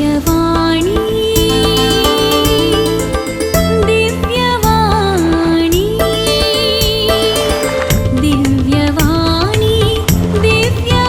दिव्यवाणी, दिव्यवाणी, दिव्यवाणी, दिव्यवाणी.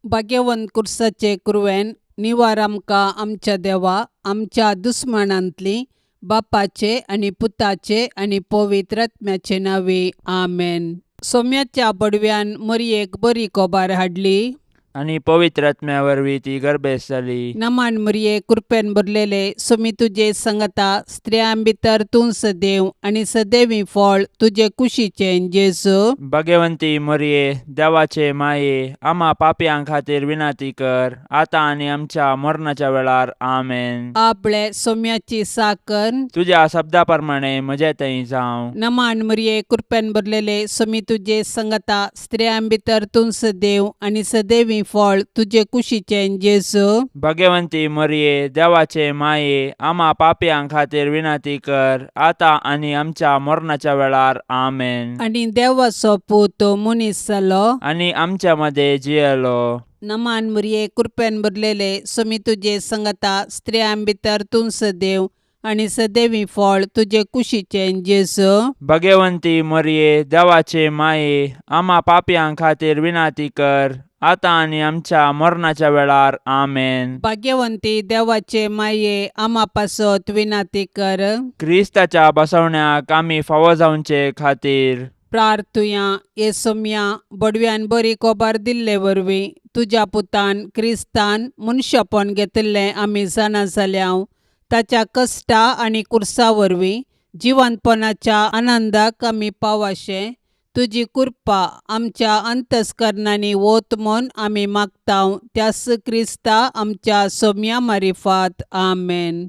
भाग्यवंत कुर्साचे कुरवेन निवार आमकां आमच्या देवा आमच्या दुस्मानांतली बापाचे आनी पुताचे आनी पवित्र आत्म्याचे नांवे आमेन. सोम्याच्या बडव्यान मरयेक बरी कोबार हाडली आनी पवित्र आत्म्या वरवीं ती गर्भेस्त जाली. नमान मरये, कृपेन भरलेले, सोमी तुजे संगता, स्त्रियां भितर तूं सदैव आनी सदैवी फळ तुजे कुशीचें जेजू. भगवंती मरये, देवाचे माये, आमा पापयां खातीर विनंती कर, आतां आनी आमच्या मरणाच्या वेळार. आमेन. आपले सोम्याची साकर. तुज्या शब्दा प्रमाणे म्हजे थंय जावं. नमान मरये, कृपेन भरलेले, सोमी तुजे संगता, स्त्रियां भितर तूं सदैव आनी सदैवी फळ तुजे कुशीचें जेजू. भगवंती मरये, देवाचे माये, आमा पापयां खातीर विनंती कर, आतां आनी आमच्या मरणाच्या वेळार. आमेन. आनी देवाचो पूत मनीस जालो आनी आमच्या मदें जियेलो. नमान मरये, कृपेन भरलेले, सोमी तुजे संगता, स्त्रियां भितर तूं सदैव आनी सदैवी फळ तुजे कुशीचें जेजू. भगवंती मरये, देवाचे माये, आमा पापयां खातीर विनंती कर, आतां आनी आमच्या मरणाच्या वेळार. आमेन. भाग्यवंती देवाचे माये, आमा पासत विनंती कर. क्रिस्ताच्या बसवण्याक आमी फावो जावचे खातीर प्रार्थुया. हे सोम्या, बडव्यान बरी कोबार दिल्ले वरवीं तुज्या पुतान क्रिस्तान मनशापण घेतिल्लें आमी जाणा जाल्या. ताच्या कश्टा आनी कुर्सा वरवीं जिवंतपणाच्या आनंदाक आमी पावाशें तुजी कृपा आमच्या अंतस्करणांनी वत म्हूण आमी मागता, त्यास क्रिस्ता आमच्या सोम्या मारिफात. आमेन.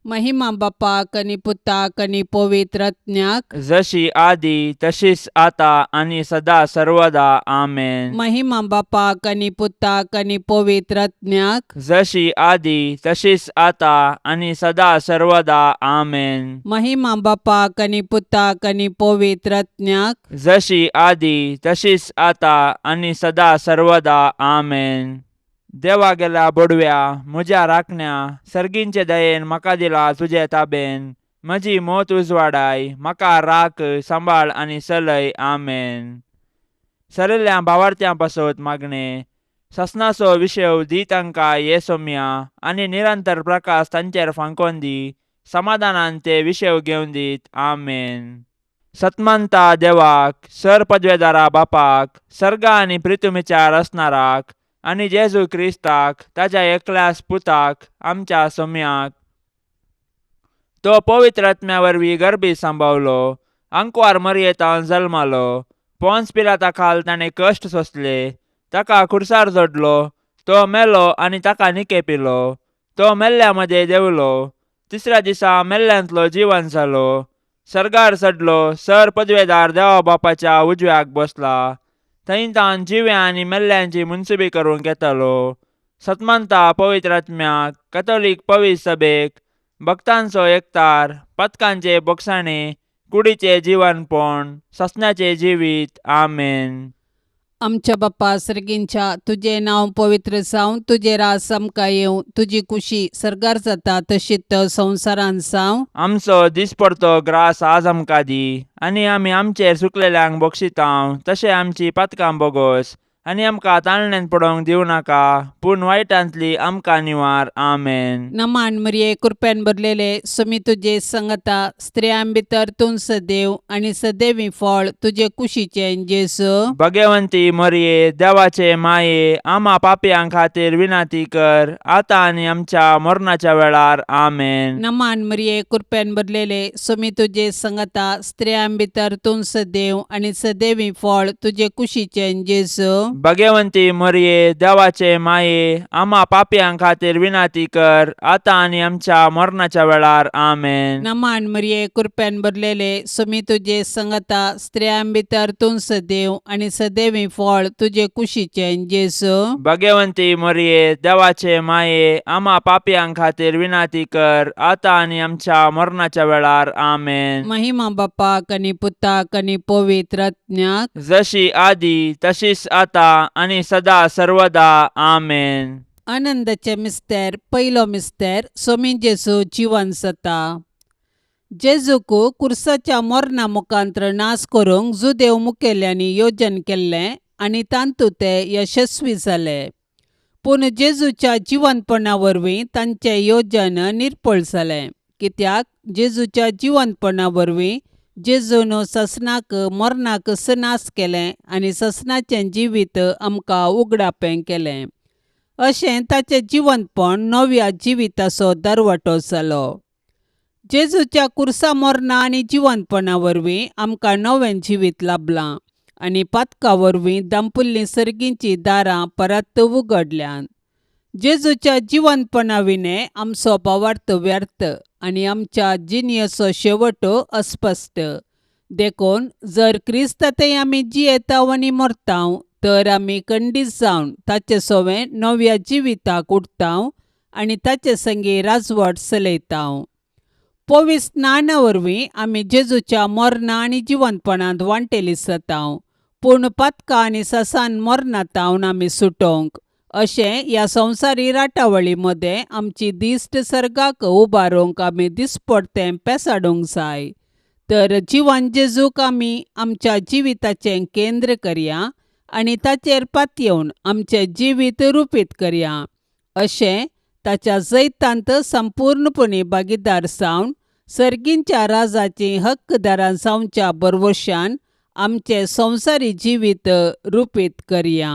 महिमा बापाक आनी पुताक आनी पवित्र आत्म्याक. जशी आदी तशीच आता आनी सदा सर्वदा. आमेन. महिमा बापाक आनी पुताक आनी पवित्र आत्म्याक. जशी आदी तशीच आता आनी सदा सर्वदा. आमेन. महिमा बापाक आनी पुताक आनी पवित्र आत्म्याक. जशी आदी तशीच आता आनी सदा सर्वदा. आमेन. देवा गेल्या बडव्या, म्हज्या राखण्या, सर्गींचे दयेन म्हाका दिला तुजे ताबेन. म्हजी मोत उजवाडाय, म्हाका राख, सांबाळ आनी चलय. आमेन. सरिल्ल्या भावार्थ्यां पासत मागणें. ससनाचो विशेव दी तांकां ये सोम्या आनी निरंतर प्रकाश तांचेर फांकोन दी. समाधानान ते विशेव घेवन दीत. आमेन. सतमंता देवाक, सर पदवेदारा बापाक, सर्गा आनी प्रितुमीच्या रचणाराक आनी जेजू क्रिस्ताक ताच्या एकल्याच पुताक, आमच्या सोम्याक, तो पवित्र आत्म्या वरवीं गर्भी सांबावलो, आंकवार मरयेतान जल्मालो, पोन्स पिलाता खाल ताणें कश्ट सोंसले, ताका खुर्सार जोडलो, तो मेलो आनी ताका निकेपिलो, तो मेल्ल्या मदें देंवलो, तिसऱ्या दिसा मेल्ल्यांतलो जिवन जालो, सर्गार चडलो, सर पदवेदार देवा बापाच्या उजव्याक बसला, थंय तावन जिव्या आनी मेल्ल्यांची मुनसुबी करूंक येतालो. सतमंता पवित्र आत्म्याक, कथोलीक पवित्र सभेक, भक्तांचो एकतार, पथकांचे बोगसाणे, कुडीचे जिवनपण, ससण्याचे जिवीत. आमेन. आमच्या बाप्पा सर्गींच्या, तुजें नांव पवित्र जावं, तुजें राज आमकां येवं, तुजी कुशी सर्गार जाता तशीच संवसारांत जावं. आमचो दिसपडतो ग्रास आज आमकां दी आनी आमी आमचेर चुकलेल्यांक बक्षितांव तशें आमची पातकां बोगोस आनी आमकां ताळण्यांत पडोवंक दिवं नाका, पूण वायटांतली आमकां निवार. आमेन. नमान मरिये, कृपेन भरलेले, सुमी तुजे संगता, स्त्रियां भितर तूं सदैव आनी सदैवी फळ तुजे कुशीचें जेजू. भगवंती मरिये, देवाचे माये, आमा पापयां खातीर विनंती कर, आतां आनी आमच्या मरणाच्या वेळार. आमेन. नमान मरिये, कृपेन भरलेले, सुमी तुजे संगता, स्त्रियां भितर तूं सदैव आनी सदैवी फळ तुजे कुशीचें जेजू. भगवंती मरिये, देवाचे माये, आमा पापयां खातीर विनंती कर, आतां आनी आमच्या मरणाच्या वेळार. आमेन. नमान मरिये, कृपेन भरलेले, सुमी तुजे संगता, स्त्रियां भितर तूं सदैव आनी सदैवी फळ तुजे कुशीचें जेजू. भगवंती मरिये, देवाचे माये, आमा पापयां खातीर विनंती कर, आतां आनी आमच्या मरणाच्या वेळार. आमेन. महिमा बापाक आनी पुताक आनी पवित्र आत्म्याक. जशी आदी तशीच आता आतां आनी सदा सर्वदा. आमेन. आनंदाचे मिस्तेर. पयलो मिस्तेर, सोमी जेजू जिवन जाता. जेजूक कुर्साच्या मरणा मुखांत्र नाश करूंक जुदेव मुखेल्यांनी योजन केल्लें आनी तातूंत ते यशस्वी जाले. पूण जेजूच्या जिवनपणा वरवीं तांचें योजन निर्फळ जालें, कित्याक जेजूच्या जिवनपणा वरवीं जेजून ससनाक मरणाक नाश केलें आनी ससनाचें जिवीत आमकां उगडापें केलें. अशें ताचें जिवनपण नव्या जिविताचो दरवटो जालो. जेजूच्या कुर्सा मरणा आनी जिवनपणा वरवीं आमकां नवें जिवीत लाबलां आनी पातका वरवीं दांपुल्लीं सर्गींचीं दारां परत उगडल्यांत. जेजूच्या जिवनपणा विणें आमचो भावार्थ व्यर्थ आनी आमच्या जिणेचो शेवट अस्पश्ट. देखून जर क्रिस्तांतय आमी जियेताव आनी मरताव तर आमी खंडीत जावन ताचे सवें नव्या जिविताक उठताव आनी ताचे संगी राजवट चलयताव. पवित्र स्नाना वरवीं आमी जेजूच्या मरणा आनी जिवनपणांत वांटेली जाताव. पूण पातकां आनी ससान मरणांत आमी सुटोवंक अशें ह्या संवसारी राटावळी मदें आमची दिश्ट सर्गाक उबारूंक आमी दिसपडतें पेसाडूंक जाय. तर जिवन जेजूक आमी आमच्या जिविताचें केंद्र करया आनी ताचेर पातयेवन आमचें जिवीत रुपीत करया. अशें ताच्या जैतांत संपूर्णपणी भागीदार जावन सर्गींच्या राजाचीं हक्कदारां जावच्या भरवशान आमचें संवसारी जिवीत रुपीत करया.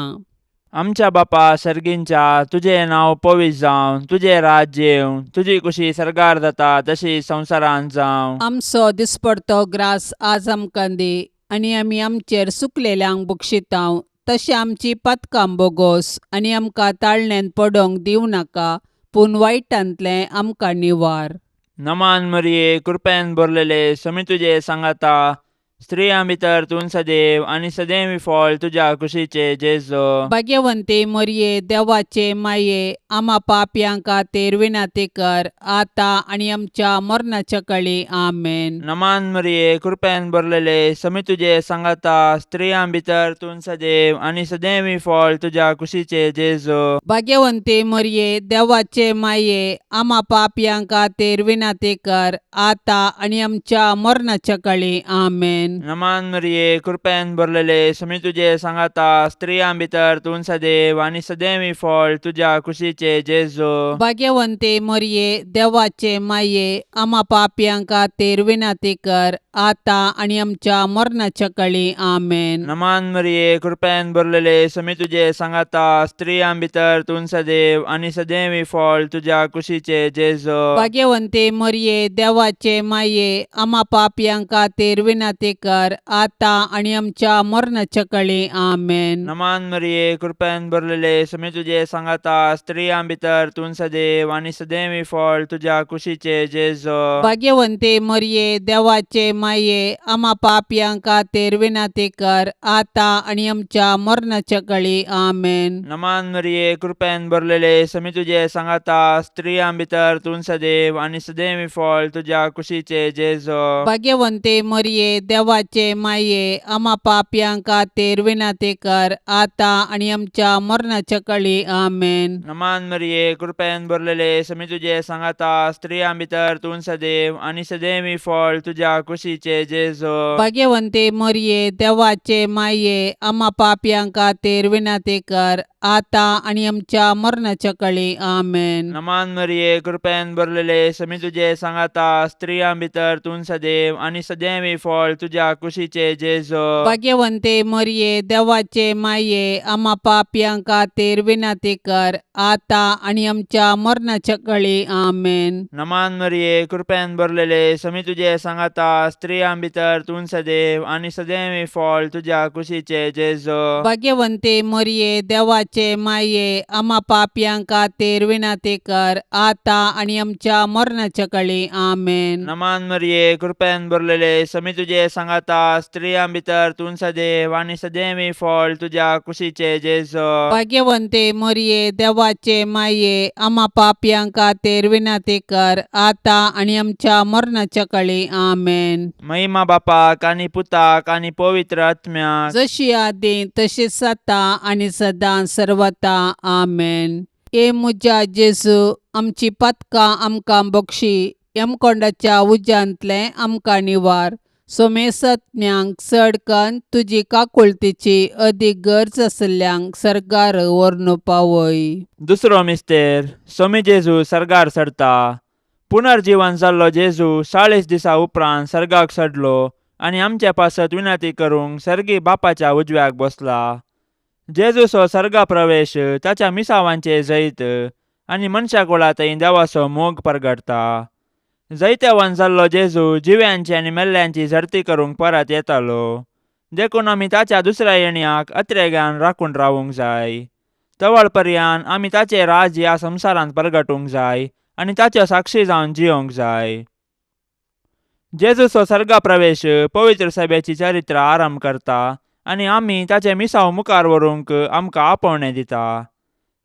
आमच्या बापा सर्गींच्या, तुजें नांव पवित्र जावं, तुजें राज्य येवं, तुजी कुशी सर्गार जाता तशी संवसारांत जावं. आमचो दिसपडतो ग्रास आज आमकां दी आनी आमी आमचेर सुकलेल्यांक बक्षितांव तशें आमची पातकां बोगोस आनी आमकां ताळण्यान पडोवंक दिवं नाका, पूण वायटांतलें आमकां निवार. नमान मरिये, कृपेन भरलेले, समी तुजे सांगाता, स्त्रियां भितर तूं सदैव आनी सदैव फळ तुज्या कुशीचे जेजो. भाग्यवंती मरये, देवाचे माये, आमा पापयां खातीर विनंती कर, आतां आनी आमच्या मरणाच्या कळी. आमेन. नमान मरिये, कृपेन भरलेले, समी तुजे सांगाता, स्त्रियां भितर तूं सदैव आनी सदैव फळ तुज्या कुशीचे जेजो. भाग्यवंती मरये, देवाचे माये, आमा पापयां खातीर विनंती कर, आतां आनी आमच्या मरणाच्या कळी. आमेन. नमान मरिये, कृपेन भरलेले, समी तुजे सांगाता, स्त्रियां भितर तूं सदैव आनी सदैव फळ तुज्या कुशीचे जेजो. भाग्यवंती मरये, देवाचे माये, आमा पापयां खातीर विनंती कर, आतां आनी आमच्या मरणाच्या कळी. आमेन. नमान मरिये, कृपेन भरलेले, समी तुजे सांगाता, स्त्रियां भितर तूं सदैव आनी सदैव फळ तुज्या कुशीचे जेजो. भाग्यवंती मरये, देवाचे माये, आमा पापयां खातीर विनंती कर, आतां आनी आमच्या मरणाच्या कळी. आमेन. नमान मरिये, कृपेन भरलेले, समी तुजे सांगाता, स्त्रियां भितर तूं सदैव आनी सदैव फळ तुज्या कुशीचे जेजो. भाग्यवंती मरये, देवाचे माये, आमा पापयां खातीर विनंती कर, आतां आनी आमच्या मरणाच्या कळी. आमेन. नमान मरिये, कृपेन भरलेले, समी तुजे सांगाता, स्त्रियां भितर तूं सदैव आनी सदैव फळ तुज्या कुशीचे जेजो. भाग्यवंती मरये, देवाचे माये, आमा पापयां खातीर विनंती कर, आतां आनी आमच्या मरणाच्या कळी. आमेन. नमान मरिये, कृपेन भरलेले, समी तुजे सांगाता, स्त्रियां भितर तूं सदैव आनी सदैव फळ तुज्या कुशीचे जेजो. भाग्यवंती मरये, देवाचे माये, आमा पापयां खातीर विनंती कर, आतां आनी आमच्या मरणाच्या कळी. आमेन. नमान मरिये, कृपेन भरलेले, समी तुजे सांगाता, स्त्रियां भितर तूं सदैव आनी सदैव फळ तुज्या कुशीचे जेजो. भाग्यवंती मरये, देवाचे माये, आमा पापयां खातीर विनंती कर, आतां आनी आमच्या मरणाच्या कळी. आमेन. नमान मरिये, कृपेन भरलेले, समी तुजे सांगाता, स्त्रियां भितर तूं सदैव आनी सदैव फळ तुज्या कुशीचे जेजो. भाग्यवंती मरये, देवाचे देवाचे माये आमा पापयां खातीर विनंती कर आतां आनी आमच्या मरणाच्या कळी. आमेन. नमान मरिये, कृपेन भरलेले, समी तुजे सांगाता, स्त्रियां भितर तूं सदैव आनी सदैवी फळ तुज्या कुशीचे जेजो. भाग्यवंते मरिये, देवाचे माये, आमा पापयां खातीर विनंती कर आतां आनी आमच्या मरणाच्या कळी. आमेन. महिमा बापाक आनी पुताक आनी पवित्र आत्म्याक. जशी आदी तशीच आतां आनी सदां सर्वता. आमेन. ए म्हज्या जेजू, आमची पातकां आमकां बक्षी, यमकोंडाच्या उज्यांतलें आमकां निवार, सोमेसत्म्यांक चड कन्न तुजी काकुळतीची अदीक गरज आशिल्ल्यांक सर्गार व्हरून पावय. दुसरो मिस्तेर, सोमी जेजू सर्गार चडता. पुनर्जीवन जाल्लो जेजू 40 दिसा उपरांत सर्गाक चडलो आनी आमचे पासत विनंती करूंक सर्गी बापाच्या उजव्याक बसला. जेजूचो सर्गा प्रवेश ताच्या मिसावांचे जैत आनी मनशा कुळा थंय देवाचो मोग परगटता. जैतेवान जाल्लो जेजू जिव्यांची आनी मेल्ल्यांची झडती करूंक परत येतालो, देखून आमी ताच्या दुसऱ्या येण्याक अत्रेगान राखून रावूंक जाय. तवळ पर्यान आमी ताचें राज ह्या संवसारांत परगटूंक जाय आनी ताच्यो साक्षी जावन जियोंक जाय. जेजूचो सर्गा प्रवेश पवित्र सभेची चरित्र आरंभ करता आनी आमी ताचें मिसांव मुखार व्हरूंक आमकां आपोवणें दिता.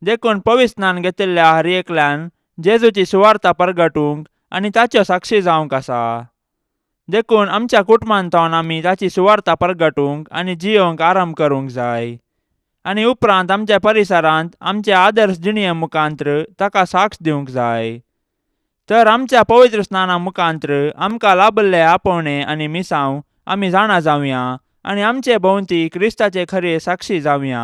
देखून पवित्र स्नान घेतिल्ल्या हर एकल्यान जेजूची सुवार्ता परगटूंक आनी ताच्यो साक्षी जावंक आसा. देखून आमच्या कुटुंबांत आमी ताची सुवार्ता परगटूंक आनी जियोंक आरंभ करूंक जाय आनी उपरांत आमच्या परिसरांत आमचे आदर्श जिणये मुखांत्र ताका साक्ष दिवंक जाय. तर आमच्या पवित्र स्नाना मुखांत्र आमकां लाभल्ले आपोवणें आनी मिसांव आमी जाणा जावया आनी आमचे भोंवती क्रिस्ताचे खरे साक्षी जावया.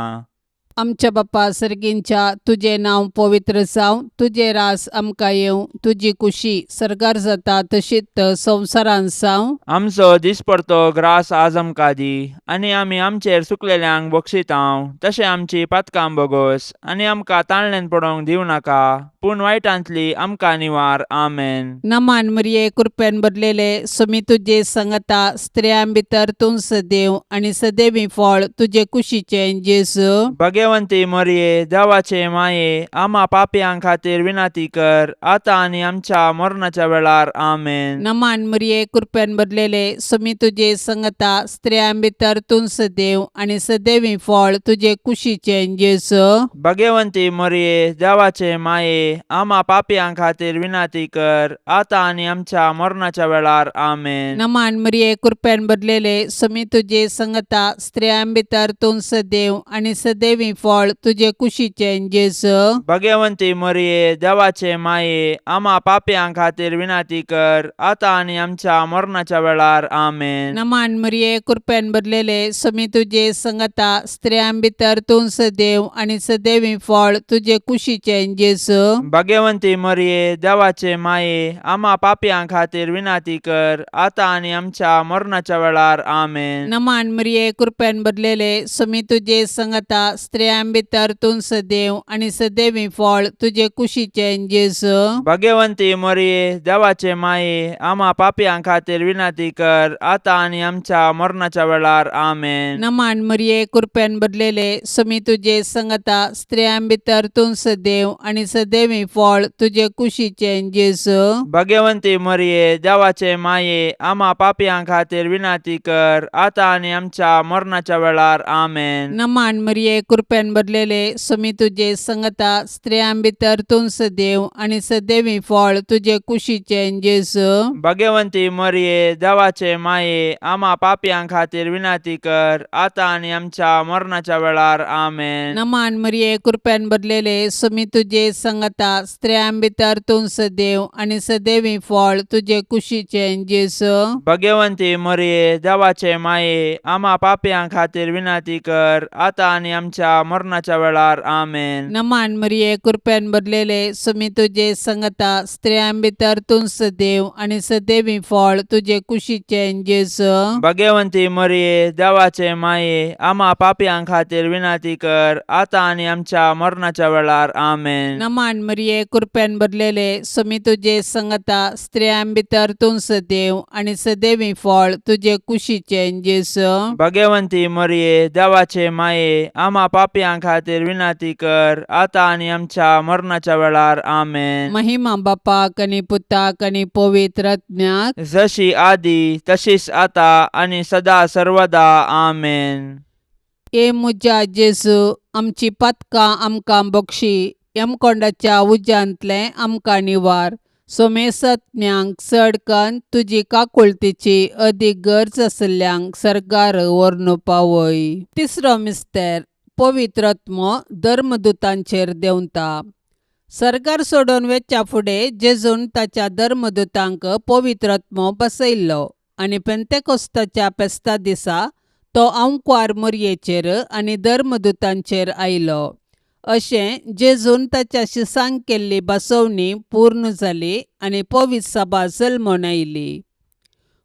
आमच्या बापा सर्गींच्या, तुजें नांव पवित्र जावं, तुजें रास आमकां येवं, तुजी कुशी सर्गार जाता तशीच संवसारांत जावं. आमचो दिसपडतो ग्रास आज आमकां दी आनी आमी आमचेर सुकलेल्यांक बक्षितांव तशें आमची पातकां बोगोस आनी आमकां ताळणेन पडोवंक दिवं नाका, पूण वायटांतली आमकां निवार. आमेन. नमान मरिये, कृपेन भरलेले, सुमी तुजे संगता, स्त्रियां भितर तूं सदैव आनी सदैवी फळ तुजे कुशीचें जेजू. भगवंती मरिये, देवाचे माये, आमा पापयां खातीर विनंती कर आतां आनी आमच्या मरणाच्या वेळार. आमेन. नमान मरिये, कृपेन भरलेले, सुमी तुजे संगता, स्त्रियां भितर तूं सदैव आनी सदैवी फळ तुजे कुशीचें जेजू. भगवंती मरिये, देवाचे माये, आमा पापयां खातीर विनंती कर आतां आनी आमच्या मरणाच्या वेळार. आमेन. नमान मरिये, कृपेन भरलेले, सुमी तुजे संगता, स्त्रियां भितर तूं सदैव आनी सदैवी फळ तुजे कुशीचें जेजू. भगवंती मरिये, देवाचे माये, आमा पापयां खातीर विनंती कर आतां आनी आमच्या मरणाच्या वेळार. आमेन. नमान मरिये, कृपेन भरलेले, सुमी तुजे संगता, स्त्रियां भितर तूं सदैव आनी सदैवी फळ तुजे कुशीचें जेजू. भगवंती मरिये, देवाचे माये, आमा पापयां खातीर विनंती कर आतां आनी आमच्या मरणाच्या वेळार. आमेन. नमान मरिये, कृपेन भरलेले, सुमी तुजे संगता, स्त्रियां भितर तूं सदैव आनी सदैवी फळ तुजे कुशीचें जेजू. भगवंती मरिये, देवाचे माये, आमा पापयां खातीर विनंती कर आतां आनी आमच्या मरणाच्या वेळार. आमेन. नमान मरिये, कृपेन भरलेले, सुमी तुजे संगता, स्त्रियां भितर तूं सदैव आनी सदैवी फळ तुजे कुशीचें जेजू. भगवंती मरिये, देवाचे माये, आमा पापयां खातीर विनंती कर आतां आनी आमच्या मरणाच्या वेळार. आमेन. नमान मरिये, कृपेन भरलेले, सुमी तुजे संगता, स्त्रियां भितर तूं सदैव आनी सदैवी फळ तुजे कुशीचें जेजू. भगवंती मरिये, देवाचे माये, आमा पापयां खातीर विनंती कर आतां आनी आमच्या मरणाच्या वेळार. आमेन. नमान मरिये, कृपेन भरलेले, सुमी तुजे संगता, स्त्रियां भितर तूं सदैव आनी सदैवी फळ तुजे कुशीचें जेजू. भगवंती मरिये, देवाचे माये, आमा पापयां खातीर विनंती कर आतां आनी आमच्या मरणाच्या वेळार. आमेन. नमान मरिये, कृपेन भरलेले, सुमी तुजे संगता, स्त्रियां भितर तूं सदैव आनी सदैवी फळ तुजे कुशीचें जेजू. भगवंती मरिये, देवाचे माये, आमा पापयां खातीर विनंती कर आतां आनी आमच्या मरणाच्या वेळार. आमेन. नमान मरिये, कृपेन भरलेले, सुमी तुजे संगता, स्त्रियां भितर तूं सदैव आनी सदैवी फळ तुजे कुशीचें जेजू. भगवंती मरिये, देवाचे माये, आमा पापयां पापयां खातीर विनंती कर आतां आनी आमच्या मरणाच्या वेळार. आमेन. महिमा बापाक आनी पुताक आनी पवित्र आत्म्याक. जशी आदी तशीच आतां आनी सदा सर्वदा. आमेन. ए म्हज्या जेजू, आमची पातकां आमकां बक्षी, यमकोंडाच्या उज्यांतलें आमकां निवार, सोमेसत्म्यांक चड कन्न तुजी काकुळतीची अदीक गरज आशिल्ल्यांक सर्गार व्हरून पावय. तिसरो मिस्तेर, पवित्र आत्मो धर्मदुतांचेर देंवता. सर्गार सोडून वेच्या फुडें जेजून ताच्या धर्मदुतांक पवित्र आत्मो बसयल्लो आनी पेंतेकोस्ताच्या फेस्ता दिसा तो आंकवार मोरयेचेर आनी धर्मदुतांचेर आयलो. अशें जेजून ताच्या शिसांक केल्ली बसवणी पूर्ण जाली आनी पवित्र सभा जल्मून आयली.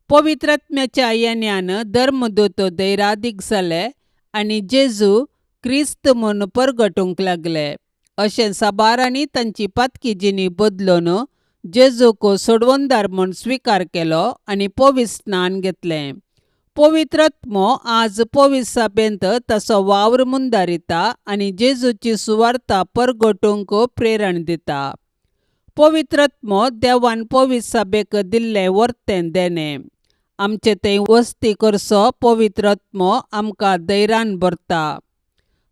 पवित्र आत्म्याच्या येण्यान धर्मदूत धैरादीक जाले आनी जेजू क्रिस्त म्हूण परगटूंक लागले. अशें साबारांनी तांची पातकी जिणी बदलून जेजूक सोडवणदार म्हूण स्विकार केलो आनी पवित्र स्नान घेतलें. पवित्र आत्मो आज पवित्र सभेंत ताचो वावर मुंदारिता आनी जेजूची सुवार्ता परगटूंक प्रेरण दिता. पवित्र आत्मो देवान पवित्र सभेक दिल्लें वर्तें देणें. आमचे थंय वस्ती करचो पवित्र आत्मो आमकां धैर्यान भरता.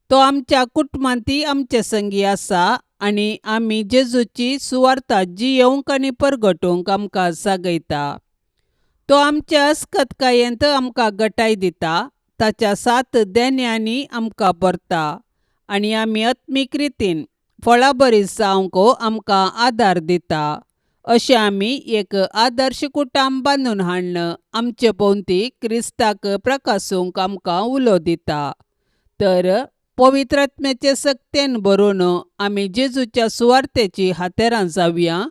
तो आमच्या कुटुंबांतय आमचे संगी आसा आनी आमी जेजूची सुवार्ता जियेवंक आनी परगटूंक आमकां जागयता. तो आमच्या अस्कतकायेंत आमकां गटाय दिता, ताच्या सात देण्यांनी आमकां भरता आनी आमी आत्मीक रितीन फळाबरी जावंक आमकां आदार दिता. अशें आमी एक आदर्श कुटुंब बांदून हाडून आमचे भोंवती क्रिस्ताक प्रकासूंक आमकां उलो दिता. तर पवित्र आत्म्याचे सक्तेन भरून आमी जेजूच्या सुवार्तेची हातेरां जावया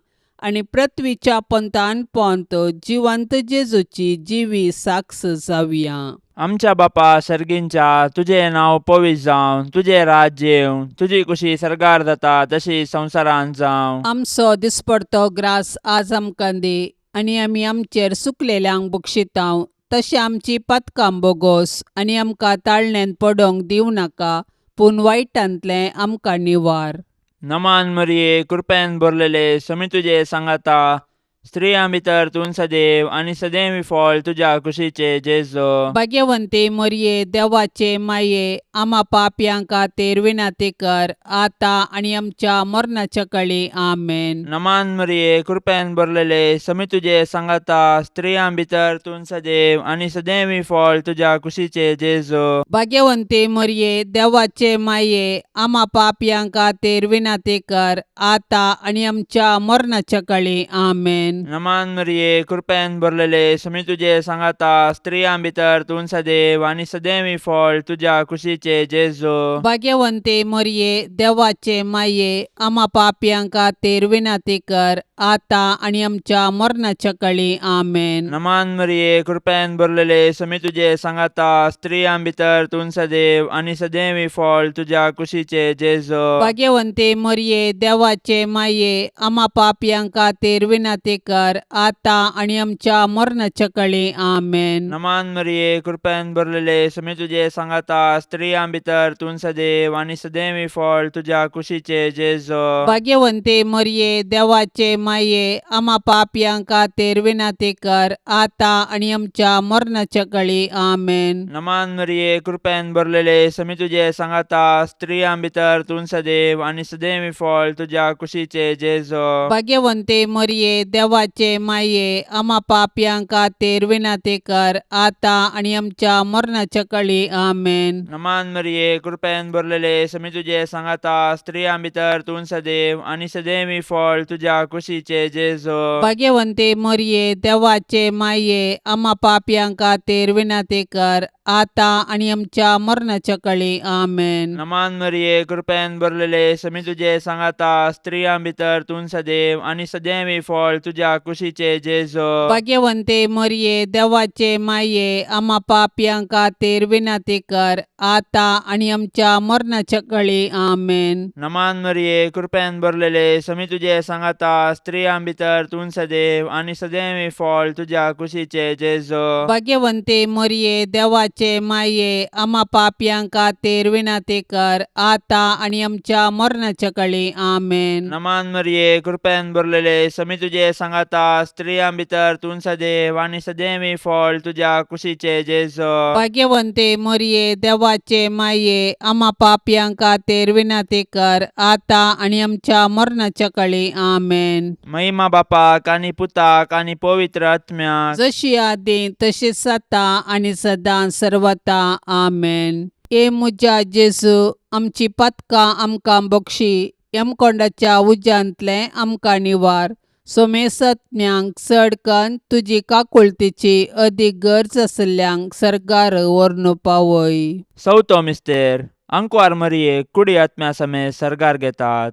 आनी पृथ्वीच्या पंथान पोंत जिवंत जेजूची जिवी साक्ष जावया. आमच्या बापा सर्गींच्या, तुजें नांव पवित्र जावं, तुजें राज्य येवं, तुजी कुशी सर्गार जाता तशी संवसारांत जावं. आमचो दिसपडतो ग्रास आज आमकां दी आनी आमी आमचेर सुकलेल्यांक बक्षितांव तशें आमची पातकां बोगोस आनी आमकां ताळण्यांत पडोंक दिवं नाका, पूण वायटांतलें आमकां निवार. नमान मरिये, कृपेन भरलेले, समी तुजे सांगाता, स्त्रियां भितर तूं सदैव आनी सदैव फळ तुज्या कुशीचे जेजू. भाग्यवंती मोरये, देवाचे माये, आमा पापयां खातीर विनंती कर आतां आनी आमच्या मरणाच्या कळी. आमेन. नमान मरिये, कृपेन भरलेले, समी तुजे सांगाता, स्त्रियां भितर तूं सदैव आनी सदैव फळ तुज्या कुशीचे जेजू. भाग्यवंती मोरये, देवाचे माये, आमा पापयां खातीर विनंती कर आतां आनी आमच्या मरणाच्या कळी. आमेन. नमान मरिये, कृपेन भरलेले, समी तुजे सांगाता, स्त्रियां भितर तूं सदैव आनी सदैव फळ तुज्या कुशीचे जेजू. भाग्यवंती मोरये, देवाचे माये, आमा पापयां खातीर विनंती कर आतां आनी आमच्या मरणाच्या कळी. आमेन. नमान मरिये, कृपेन भरलेले, समी तुजे सांगाता, स्त्रियां भितर तूं सदैव आनी सदैव फळ तुज्या कुशीचे जेजू. भाग्यवंती मोरये, देवाचे माये, आमा पापयां खातीर विनंती कर आतां आनी आमच्या मरणाच्या कळी. आमेन. नमान मरिये, कृपेन भरलेले, समी तुजे सांगाता, स्त्रियां भितर तूं सदैव आनी सदैव फळ तुज्या कुशीचे जेजू. भाग्यवंती मोरये, देवाचे माये, आमा पापयां खातीर विनंती कर आतां आनी आमच्या मरणाच्या कळी. आमेन. नमान मरिये, कृपेन भरलेले, समी तुजे सांगाता, स्त्रियां भितर तूं सदैव आनी सदैव फळ तुज्या कुशीचे जेजू. भाग्यवंती मोरये, देवाचे माये, आमा पापयां खातीर विनंती कर आतां आनी आमच्या मरणाच्या कळी. आमेन. नमान मरिये, कृपेन भरलेले, समी तुजे सांगाता, स्त्रियां भितर तूं सदैव आनी सदैव फळ तुज्या कुशीचे जेजू. भाग्यवंती मोरये, देवाचे माये, आमा पापयां खातीर विनंती कर आतां आनी आमच्या मरणाच्या कळी. आमेन. नमान मरिये, कृपेन भरलेले, समी तुजे सांगाता, स्त्रियां भितर तूं सदैव आनी सदैव फळ तुज्या तुज्या कुशीचे जेजो. भाग्यवंते मरिये, देवाचे माये, आमा पापयां खातीर विनंती कर, आतां आनी आमच्या मरणाच्या कळी. आमेन. नमान मरिये, कृपेन भरलेले, समी तुजे सांगाता, स्त्रियां भितर तूं सदैव आनी सदैव फळ तुज्या कुशीचे जेजो. भाग्यवंते मरिये, देवाचे माये, आमा पापयां खातीर विनंती कर, आतां आनी आमच्या मरणाच्या कळी. आमेन. नमान मरिये, कृपेन भरलेले, समी तुजे सांगाता, स्त्रियां भितर तूं सदैव आनी सदैव फळ तुज्या कुशीचे जेजो. भाग्यवंते मरिये, देवाचे माये, आमा पापयां खातीर विनंती कर, आतां आनी आमच्या मरणाच्या कळी. आमेन. महिमा बापाक आनी पुताक आनी पवित्र आत्म्याक. जशी आदी तशीच आतां आनी सदां सर्वता. आमेन. हे म्हज्या जेजू, आमची पातकां आमकां बक्षी, यमकोंडाच्या उज्यांतलें आमकां निवार, सोमेसत्म्यांक चड कन्न तुजी काकुळतीची अदीक गरज आशिल्ल्यांक सर्गार व्हरून पावय. चवथो मिस्तेर. आंकवार मरियेक कुडी आत्म्या समेत सर्गार घेतात.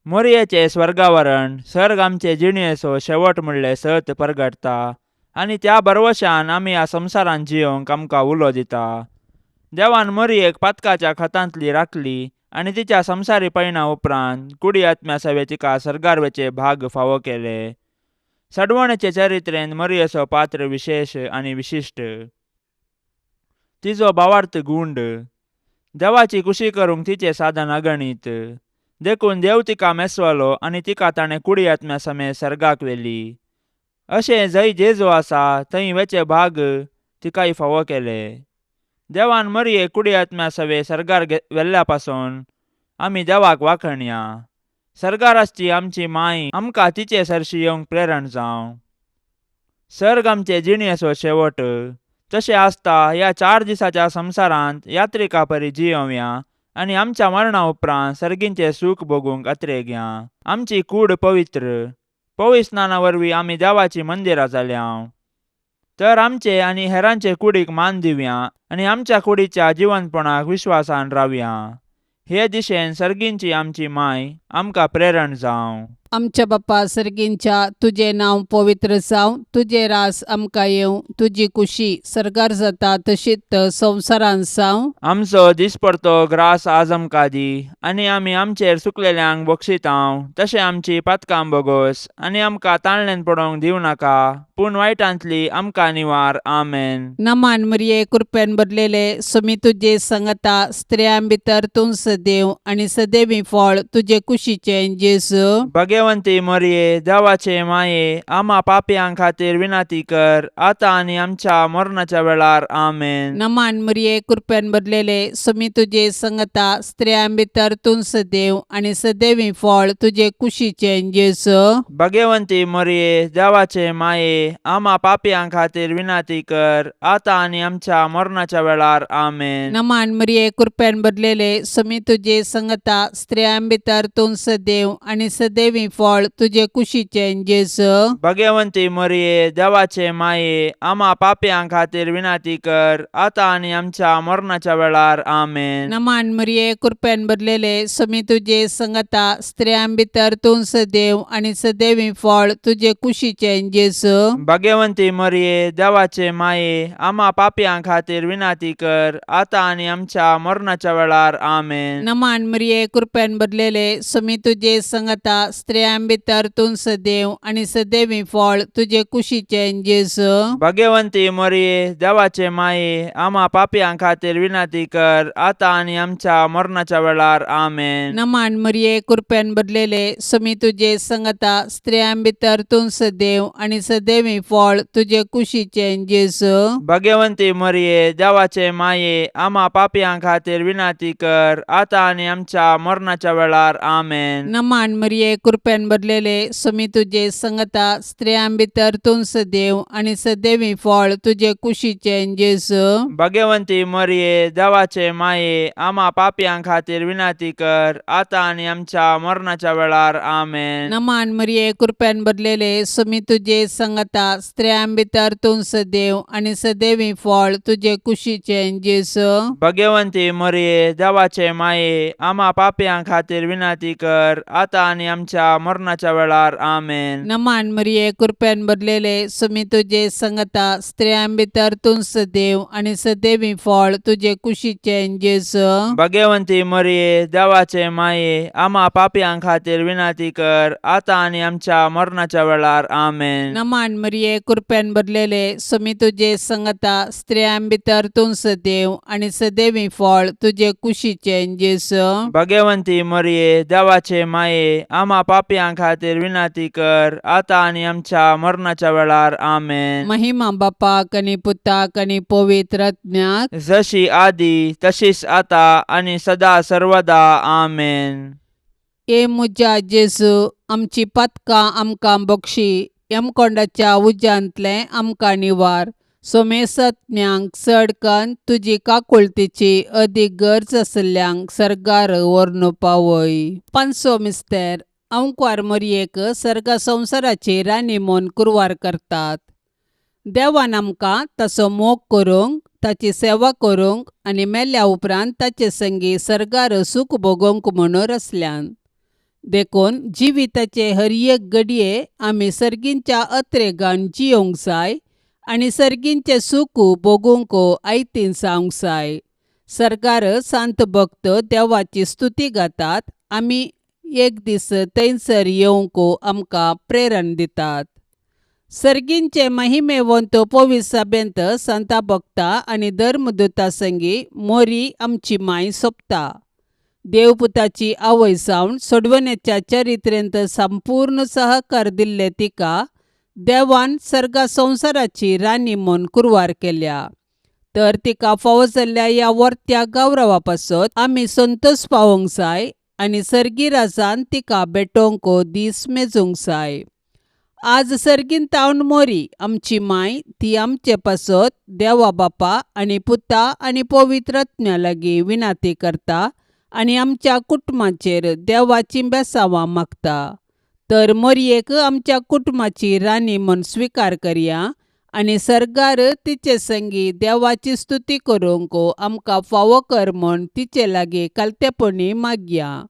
मोरयेचें स्वर्गावरण सर्ग आमचे जिणेचो शेवट म्हणलें सत परगटता आनी त्या भरवशान आमी ह्या संवसारांत जियोंक आमकां उलो दिता. देवान मोरयेक पातकाच्या खतांतली राखली आनी तिच्या संवसारी पयणा उपरांत कुडी आत्म्या सवे तिका सर्गार वचे भाग फावो केले. सडवणेचे चरित्रेन मोरयेचो पात्र विशेश आनी विशिश्ट. तिजो भावार्थ गुंड. देवाची कुशी करूंक तिचें साधन अगणीत. देखून देव तिका मेसवलो आनी तिका ताणें कुडी आत्म्या समेत सर्गाक व्हेली. अशें जंय जेजू आसा थंय वेचे भाग तिकाय फावो केले. देवान मरियेक कुडी आत्म्या सवे सर्गार व्हेल्ल्या पासून आमी देवाक वाखणया. सर्गार आसची आमची माय आमकां तिचे सरशी येवंक प्रेरण जावं. सर्ग आमचे जिणेचो शेवट. तशें आसता ह्या 4 दिसाच्या संवसारांत यात्रिका परी जियोवया आनी आमच्या मरणा उपरांत सर्गींचें सूख भोगूंक अत्रेगया. आमची कूड पवित्र. पवित्र स्नाना वरवीं आमी देवाचीं मंदिरां जाल्या. तर आमचे आनी हेरांचे कुडीक मान दिवया आनी आमच्या कुडीच्या जिवनपणाक विश्वासान रावया. हे दिशेन सर्गींची आमची माय आमकां प्रेरण जावं. आमच्या बापा सर्गींच्या, तुजें नांव पवित्र जावं, तुजें रास आमकां येवं, तुजी कुशी सर्गार जाता तशीच संवसारांत जावं. आमचो दिसपडतो ग्रास आज आमकां दी आनी आमी आमचेर चुकलेल्यांक बक्षितांव तशें आमची पातकां बोगोस आनी आमकां ताणल्यान पडोवंक दिवं नाका, पूण वायटांतली आमकां निवार. आमेन. नमान मरिये, कृपेन भरलेले, सुमी तुजे संगता, स्त्रियां भितर तूं सदैव आनी सदैवी फळ तुजे कुशीचें जेजू. भगवंती मरिये, देवाचे माये, आमा पापयां खातीर विनंती कर, आतां आनी आमच्या मरणाच्या वेळार. आमेन. नमान मरिये, कृपेन भरलेले, सुमी तुजे संगता, स्त्रियां भितर तूं सदैव आनी सदैवी फळ तुजे कुशीचें जेजू. भगवंती मरिये, देवाचे माये, आमा पापयां खातीर विनंती कर, आतां आनी आमच्या मरणाच्या वेळार. आमेन. नमान मरिये, कृपेन भरलेले, सुमी तुजे संगता, स्त्रियां भितर तूं सदैव आनी सदैवी फळ तुजे कुशीचें जेजू. भगवंती मरिये, देवाचे माये, आमा पापयां खातीर विनंती कर, आतां आनी आमच्या मरणाच्या वेळार. आमेन. नमान मरिये, कृपेन भरलेले, सुमी तुजे संगता, स्त्रियां भितर तूं सदैव आनी सदैवी फळ तुजे कुशीचें जेजू. भगवंती मरिये, देवाचे माये, आमा पापयां खातीर विनंती कर, आतां आनी आमच्या मरणाच्या वेळार. आमेन. नमान मरिये, कृपेन भरलेले, सुमी तुजे संगता, स्त्रियां भितर तूं सदैव आनी सदैवी फळ तुजे कुशीचें जेजू. भगवंती मरिये, देवाचे माये, आमा पापयां खातीर विनंती कर, आतां आनी आमच्या मरणाच्या वेळार. आमेन. नमान मरिये, कृपेन भरलेले, सुमी तुजे संगता, स्त्रियां भितर तूं सदैव आनी सदैवी फळ तुजे कुशीचें जेजू. भगवंती मरिये, देवाचे माये, आमा पापयां खातीर विनंती कर, आतां आनी आमच्या मरणाच्या वेळार. आमेन. नमान मरिये, कृपेन भरलेले, सुमी तुजे संगता, स्त्रियां भितर तूं सदैव आनी सदैवी फळ तुजे कुशीचें जेजू. भगवंती मरिये, देवाचे माये, आमा पापयां खातीर विनंती कर, आतां आनी आमच्या मरणाच्या वेळार. आमेन. नमान मरिये, कृपेन भरलेले, सुमी तुजे संगता, स्त्रियां भितर तूं सदैव आनी सदैवी फळ तुजे कुशीचें जेजू. भगवंती मरिये, देवाचे माये, आमा पापयां खातीर विनंती कर, आतां आनी आमच्या आमच्या मरणाच्या वेळार. आमेन. नमान मरिये, कृपेन भरलेले, सुमी तुजे संगता, स्त्रियां भितर तूं सदैव आनी सदैवी फळ तुजे कुशीचें जेजू. भगवंती मरिये, देवाचे माये, आमा पापयां खातीर विनंती कर, आतां आनी आमच्या मरणाच्या वेळार. आमेन. नमान मरिये, कृपेन भरलेले, सुमी तुजे संगता, स्त्रियां भितर तूं सदैव आनी सदैवी फळ तुजे कुशीचें जेजू. भगवंती मरिये, देवाचे माये, आमा पापयां खातीर विनंती कर, आतां आनी आमच्या मरणाच्या वेळार. आमेन. महिमा बापाक आनी पुताक आनी पवित्र आत्म्याक. जशी आदी तशीच आता आनी सदा सर्वदा. आमेन. ए म्हज्या जेजू, आमची पातकां आमकां बक्षी, यमकोंडाच्या उज्यांतलें आमकां निवार, सोमेसत्म्यांक चड कन्न तुजी काकुळतीची अदीक गरज आशिल्ल्यांक सर्गार व्हरून पावय. पांचसो मिस्तेर. अंकवार मोरयेक सर्ग संवसाराची राणी म्हूण कुरवार करतात. देवान आमकां ताचो मोग करूंक, ताची सेवा करूंक आनी मेल्या उपरांत ताचे संगी सर्गार सूख भोगोवंक म्हणून रचल्यान. देखून जिविताचे हर एक घडये आमी सर्गींच्या अत्रेगान जियोंक जाय आनी सर्गींचें सूख भोगूंक आयतीन जावंक जाय. सर्गार सांत भक्त देवाची स्तुती गातात, आमी एक दीस थंयसर येवंक आमकां प्रेरण दितात. सर्गींचे महिमेवंत पवित्र सभेंत संता भक्ता आनी धर्मदूता संगी मोरी आमची माय सोंपता. देवपुताची आवय जावन सोडवण्याच्या चरित्रेंत संपूर्ण सहकार दिल्ले तिका देवान सर्गा संवसाराची राणी म्हूण कुरवार केल्या. तर तिका फावो जाल्ल्या ह्या वर्त्या गौरवा पासत आमी संतोश पावोवंक जाय आनी सर्गी राजान तिका भेटोवंक दीस मेजूंक जाय. आज सर्गीन तावन मोरी आमची माय ती आमचे पासत देवा बापा आनी पुता आनी पवित्र आत्म्या लागीं विनाती करता आनी आमच्या कुटुंबाचेर देवाची बेसांवां मागता. तर मोरयेक आमच्या कुटुंबाची राणी म्हूण स्विकार करया आनी सर्गार तिचे संगी देवाची स्तुती करूंक आमकां फावो कर म्हूण तिचे लागीं कालतेपणी मागया.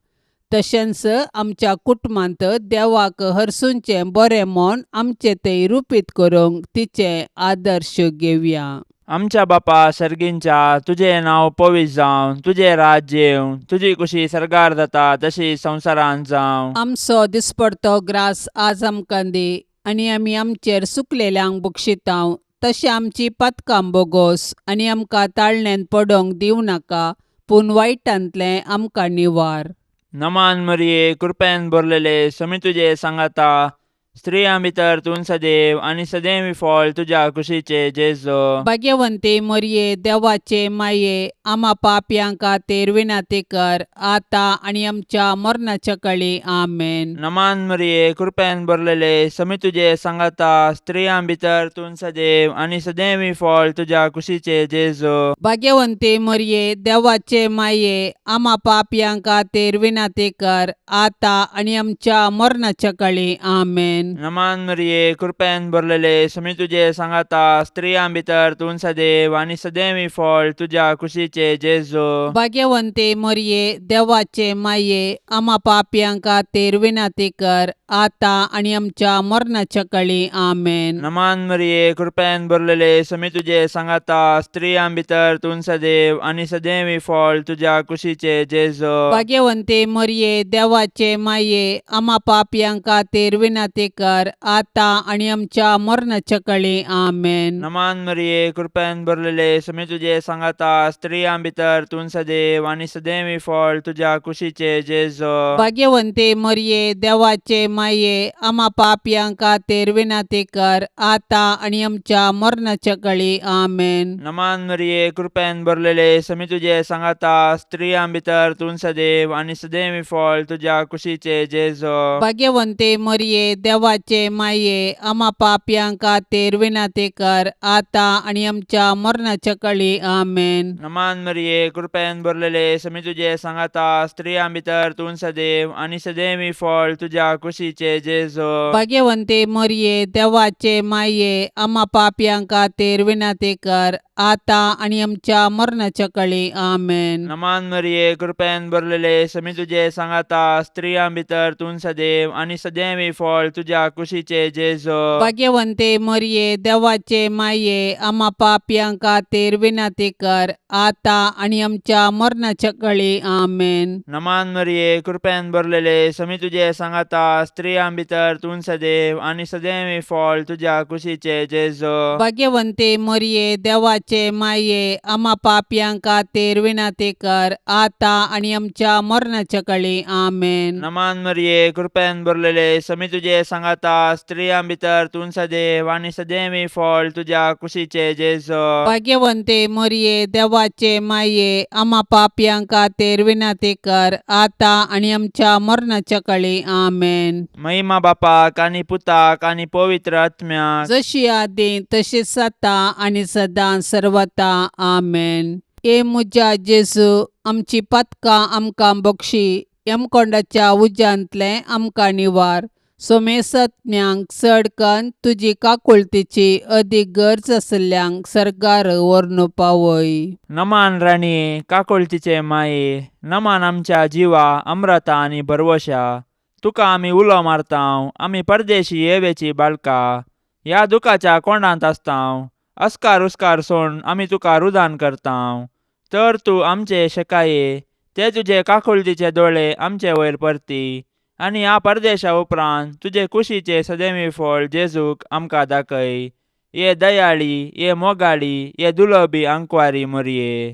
तशेंच आमच्या कुटुंबांत देवाक हरसूंचें बरें म्हूण आमचें तें रुपीत करूंक तिचें आदर्श घेवया. आमच्या बापा सर्गींच्या, तुजें नांव पवित्र जावं, तुजें राज्य येवं, तुजी कुशी सर्गार जाता तशी संवसारांत जावं. आमचो दिसपडतो ग्रास आज आमकां दी आनी आमी आमचेर सुकलेल्यांक बक्षितांव तशें आमची पातकां बोगोस आनी आमकां ताळण्यांत पडोवंक दिवं नाका, पूण वायटांतलें आमकां निवार. नमान मरिये, कृपेन भरलेले, समी तुजे सांगाता, स्त्रियां भितर तूं सदैव आनी सदैव फळ तुज्या कुशीचे जेजो. भाग्यवंती मोरये, देवाचे माये, आमा पापयां खातीर विनंती कर, आतां आनी आमच्या मरणाच्या कळी. आमेन. नमान मरिये, कृपेन भरलेले, समी तुजे सांगाता, स्त्रियां भितर तूं सदैव आनी सदैव फळ तुज्या कुशीचे जेजो. भाग्यवंती मोरये, देवाचे माये, आमा पापयां खातीर विनंती कर, आतां आनी आमच्या मरणाच्या कळी. आमेन. नमान मरिये, कृपेन भरलेले, समी तुजे सांगाता, स्त्रियां भितर तूं सदैव आनी सदैव फळ तुज्या कुशीचे जेजो. भाग्यवंती मोरये, देवाचे माये, आमा पापयां खातीर विनंती कर, आतां आनी आमच्या मरणाच्या कळी. आमेन. नमान मरिये, कृपेन भरलेले, समी तुजे सांगाता, स्त्रियां भितर तूं सदैव आनी सदैव फळ तुज्या कुशीचे जेजो. भाग्यवंती मोरये, देवाचे माये, आमा पापयां खातीर विनंती कर, आतां आनी आमच्या मरणाच्या कळी. आमेन. नमान मरिये, कृपेन भरलेले, समी तुजे सांगाता, स्त्रियां भितर तूं सदैव आनी सदैव फळ तुज्या कुशीचे जेजो. भाग्यवंती मोरये, देवाचे माये, आमा पापयां खातीर विनंती कर, आतां आनी आमच्या मरणाच्या कळी. आमेन. नमान मरिये, कृपेन भरलेले, समी तुजे सांगाता, स्त्रियां भितर तूं सदैव आनी सदैव फळ तुज्या कुशीचे जेजो. भाग्यवंती मोरये, देवाचे माये, आमा पापयां खातीर विनंती कर, आतां आनी आमच्या मरणाच्या कळी. आमेन. नमान मरिये, कृपेन भरलेले, समी तुजे सांगाता, स्त्रियां भितर तूं सदैव आनी सदैव फळ तुज्या कुशीचे जेजो. भाग्यवंती मोरये, देवाचे माये, आमा पापयां खातीर विनंती कर, आतां आनी आमच्या मरणाच्या कळी. आमेन. नमान मरिये, कृपेन भरलेले, समी तुजे सांगाता, स्त्रियां भितर तूं सदैव आनी सदैवी फळ तुज्या कुशीचे जेजो. भाग्यवंते मरिये, देवाचे माये, आमा पापयां खातीर विनंती कर, आतां आनी आमच्या मरणाच्या कळी. आमेन. नमान मरिये, कृपेन भरलेले, समी तुजे सांगाता, स्त्रियां भितर तूं सदैव आनी सदैवी फळ तुज्या कुशीचे जेजो. भाग्यवंते मरिये, देवाचे माये, आमा पापयां खातीर विनंती कर, आतां आनी आमच्या मरणाच्या कळी. आमेन. नमान मरिये, कृपेन भरलेले, समी तुजे सांगाता, स्त्रियां भितर तूं सदैव आनी सदैवी फळ तुज्या कुशीचे जेजो. भाग्यवंते मरिये, देवाचे माये, आमा पापयां खातीर विनंती कर, आतां आनी आमच्या मरणाच्या कळी. आमेन. महिमा बापाक आनी पुताक आनी पवित्र आत्म्याक. जशी आदी तशीच आतां आनी सदां सर्वता. आमेन. ए म्हज्या जेजू, आमची पातकां आमकां बक्षी, यमकोंडाच्या उज्यांतलें आमकां निवार, सोमेसज्ञांक चड कन्न तुजी काकुळतीची अदीक गरज आशिल्ल्यांक सर्गार व्हरून पावय. नमान राणये, काकुळतीचे माये, नमान आमच्या जिवा अम्रता आनी भरवशा, तुका आमी उलो मारतांव, आमी परदेशी येवेची बाळका, ह्या दुखाच्या कोंडांत आसतांव, अस्कार उस्कार सोण आमी तुका रुदान करतांव, तर तूं आमचे शेकाये ते तुजे काकुळतीचे दोळे आमचे वयर परती आनी ह्या परदेशा उपरांत तुजे कुशीचे सदैवी फळ जेजूक आमकां दाखय. ये दयाळी, ये मोगाळी, ये दुलबी आंकवारी मोरये,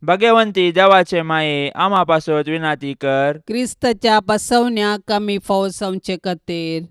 भगवंती देवाचे माये, आमा पासत विनाती कर. क्रिस्ताच्या बसवण्याक आमी फावो जावचे खातीर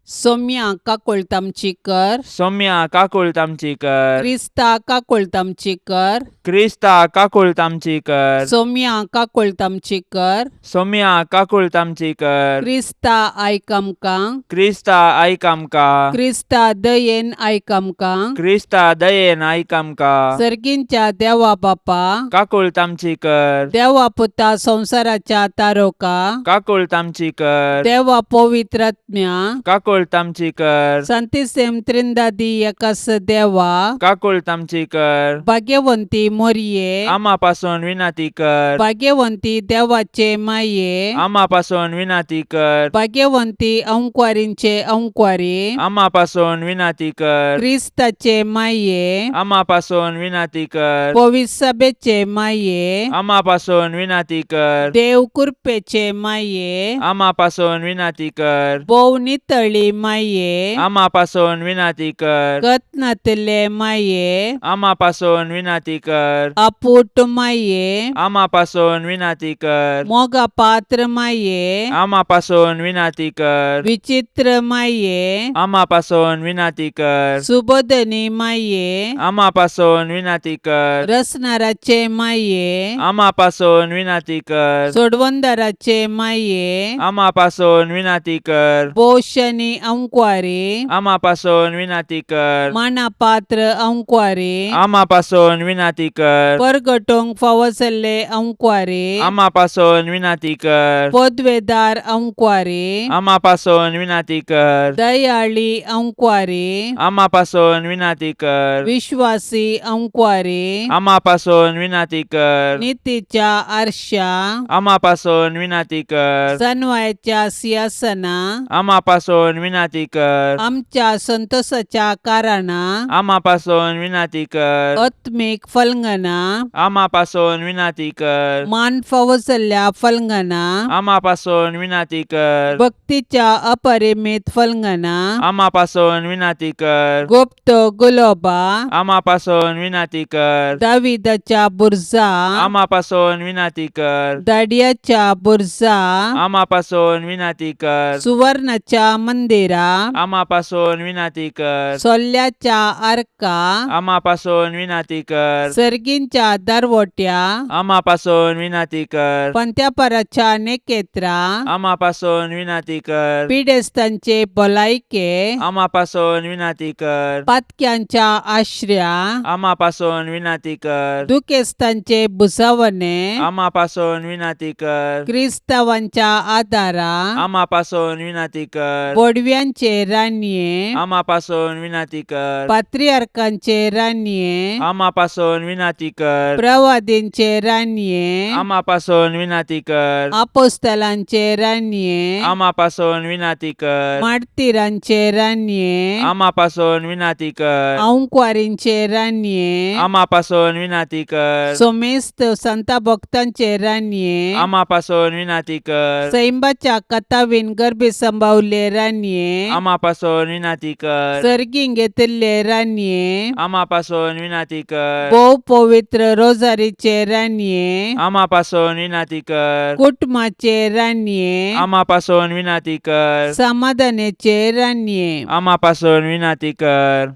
सोम्या काकुळट आमची कर. सौम्या काकुळट आमची कर. क्रिस्ता काकुळट आमची कर. क्रिस्ता काकुळट आमची कर. सोम्या काकुळट आमची कर. सौम्या काकुळट आमची कर. क्रिस्ता आयक आमकां. क्रिस्ता आयक आमकां. क्रिस्ता दयेन आयक आमकां. क्रिस्ता दयेन आयक आमकां. सर्गींच्या देवा बापा, काकुळट आमची कर. देवा पुता संवसाराच्या तारोका, काकुळट आमची कर. देवा पवित्रात्म्या, काकुळट आमची कर. संतिसेम त्रिंदादी एकास देवा, काकुळट आमची कर. भाग्यवंती मोरये, आमा पासून विनंती कर. भाग्यवंती देवाचे माये, आमा पासून विनंती कर. भाग्यवंती अंकवारींचे अंकवारी, आमा पासून विनंती कर. क्रिस्ताचे माये, आमा पासून विनंती कर. पविसभेचे माये, आमा पासून विनंती कर. देव कृपेचे माये, आमा पासून विनंती कर. भोव नितळी माये, आमा पासून विनंती कर. कत्नातले माये, आमा पासून विनंती कर. अपूट माये, आमा पासून विनंती कर. मोगा पात्र माये, आमा पासून विनंती कर. विचित्र माये, आमा पासून विनंती कर. सुबोधनी माये, आमा पासून विनंती कर. रसनाराचे माये, आमा पासून विनंती कर. सोडवंदाराचे माये, आमा पासून विनंती कर. पोशनी अंकवारी, आमा पासून विनंती कर. मानापात्र अंकवारी, आमा पासून विनंती कर. परगटोंक फावो जाल्ले अंकवारी, आमा पासून विनंती कर. पदवेदार अंकवारी, आमा पासून विनंती कर. दयाळी अंकवारी, आमा पासून विनंती कर. विश्वासी अंकवारी, आमा पासून विनंती कर. नितीच्या आरशा, आमा पासून विनंती कर. सनवायाच्या सिंहासना, आमा पासून विनंती कर. आमच्या संतोषाच्या कारणा, आमा पासून विनंती कर. आत्मीक फलंगना, आमा पासून विनंती कर. मान फावो जाल्ल्या फलंगना, आमा पासून विनंती कर. भक्तीच्या अपरिमित फलंगना, आमा पासून विनंती कर. गुप्त गुलोबा, आमा पासून विनंती कर. दाविदाच्या बुर्जा, आमा पासून विनंती कर. दाडियाच्या बुर्जा, आमा पासून विनंती कर. सुवर्णाच्या मंदिरा, आमा पासून विनंती कर. सोल्ल्याच्या आर्का, आमा पासून विनंती कर. सर्गींच्या दरवट्या, आमा पासून विनंती कर. पंत्यापराच्या नेकेत्रा, आमा पासून विनंती कर. पिडेस्तांचे भलायके, आमा पासून विनंती कर. पातक्यांच्या आश्र्या, आमा पासून विनंती कर. दुखेस्तांचे भुजावणे, आमा पासून विनंती कर. क्रिस्तावांच्या आदारा, आमा पासून विनंती कर. बोडव्या बडव्यांचे रानये, आमा पासून विनाती कर. पात्रियार्कांचे रानये, आमा पासून विनाती कर. प्रवादींचे रानये, आमा पासून विनाती कर. आपोस्तलांचे रानये, आमा पासून विनाती कर. मार्तीरांचे रानये, आमा पासून विनाती कर. आंकवारींचे रानये, आमा पासून विनाती कर. सोमेस्त संता भक्तांचे रानये, आमा पासून विनाती कर. सैंबाच्या कथावीन गर्भी संभावले रानये, आमा पासून विनाती कर. सर्गीं घेतिल्ले रानये, आमा पासून विनाती कर. भोव पवित्र रोजारीचे रानये, आमा पासून विनाती कर. कुटुंबाचे रानये, आमा पासून विनाती कर. समाधानाचे रानये, आमा पासून विनाती कर.